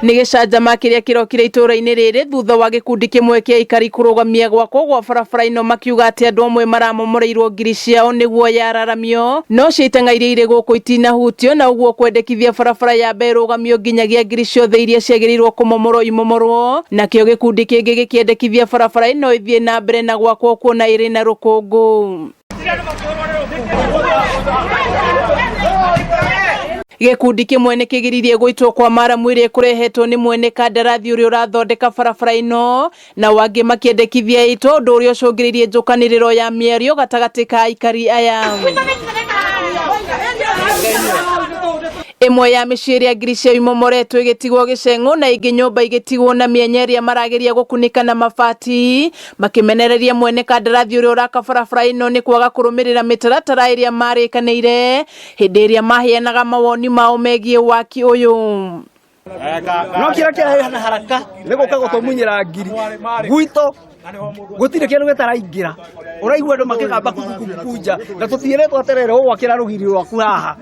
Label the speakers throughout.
Speaker 1: Nĩ gĩcanjama kĩrĩa kĩrokire itũũra-inĩ rĩrĩ thutha wa gĩkundi kĩmwe kĩa aikari kũrũgamia gwakwo gwa barabara ĩno makiuga atĩ andũ amwe maramomoreirwo ngiri ciao nĩguo yararamio no cia itang'a iria irĩ gũkũ itinahutio na ũguo kwendekithia barabara yambe ĩrũgamio nginyagia ngiri ciothe iria ciagĩrĩirwo kũmomorwo imomorwo. Nakĩo gĩkundi kĩngĩ gĩkĩendekithia barabara ĩno ĩthiĩ na mbere na gwakwo kuona ĩrĩ na rũkũngũ. Gĩkundi kĩmwe nĩ kĩgiririe gũitwo kwa maramu ĩrĩa ĩkũrehetwo nĩ mwene kandarathi ũrĩa ũrathondeka barabara ĩno, nao angĩ makĩendekithia ĩitwo, ũndũ ũrĩa ũcũngĩrĩirie njũkanĩrĩro ya mĩario gatagatĩ ka aikari aya. Ĩmwe ya mĩciĩ ĩrĩa ngiri ciao imomoretwo ĩgĩtigwo gĩceng'ũ na ĩngĩ nyũmba igĩtigwo na mĩanya ĩrĩa marageria gũkunĩka na mabati. Makĩmenereria mwene kandarathi ũrĩa ũraka barabara ĩno nĩ kwaga kũrũmĩrĩra mĩtaratara ĩrĩa marĩkanĩire hĩndĩ ĩrĩa maheanaga mawoni mao megiĩ waki ũyũ.
Speaker 2: No kĩrĩa kĩrahana haraka nĩ gũka gũtũmunyĩra ngiri gwitũ, gũtirĩ kĩndũ gĩtaraingĩra. Ũraigua andũ makĩgamba kukunja na tũtiĩrĩtwo atĩrĩrĩ, ũgwakĩra rũgiri rwaku haha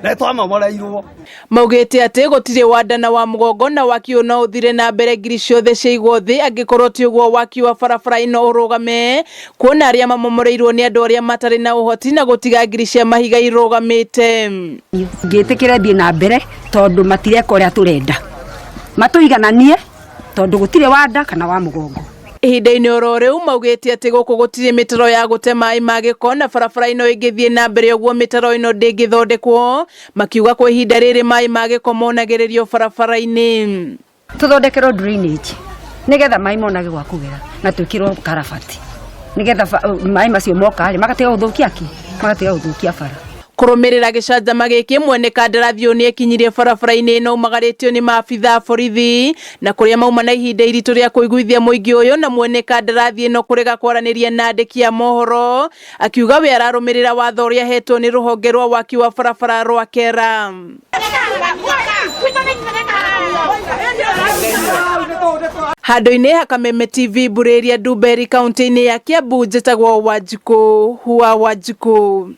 Speaker 2: na twamomoreirwo.
Speaker 1: Maugĩte atĩ gũtirĩ wanda na wa mũgongo na waki ũyũ no ũthire na mbere ngiri ciothe ciaigwo thĩ angĩkorwo ti ũguo waki wa barabara ĩno ũrũgame, kuona arĩa mamomoreirwo nĩ andũ arĩa matarĩ na ũhoti na gũtiga ngiri cia mahiga irũgamĩte.
Speaker 3: Ngĩtĩkĩre thiĩ na mbere tondũ matireka ũrĩa tũrenda, matũigananie tondũ gũtirĩ wanda kana wa mũgongo.
Speaker 1: Ihinda-inĩ oro rĩu maugĩte atĩ gũkũ gũtirĩ mĩtaro ya gũte maĩ ma gĩko na barabara ĩno ĩngĩthiĩ na mbere ũguo mĩtaro ĩno ndĩngĩthondekwo, makiuga kwa ihinda rĩrĩ maĩ ma gĩko monagĩrĩrio barabara-inĩ.
Speaker 3: Tũthondekerwo drainage nĩgetha maĩ monage gwa kũgera na twĩkĩrwo karabati nĩgetha maĩ macio moka rĩ magatiga gũthũkia kĩ magatiga gũthũkia bara.
Speaker 1: Kũrũmĩrĩra gĩcanjama gĩkĩ, mwene kandarathi ũyũ nĩekinyirie barabara-inĩ ĩno ũmagarĩtio nĩ maabitha a borithi na kũrĩa mauma na ihinda iritũ rĩa kũiguithia mũingĩ ũyũ na mwene kandarathi ĩno kũrega kwaranĩria na andĩki a mohoro akiuga we ararũmĩrĩra watho ũrĩa ahetwo nĩ rũhonge rwa waki wa barabara rwa KERA. Handũ-inĩ ha Kameme TV Mbũrĩria Ndumberi kaunti-inĩ ya Kiambu, njĩtagwo Wanjikũ wa Wanjikũ.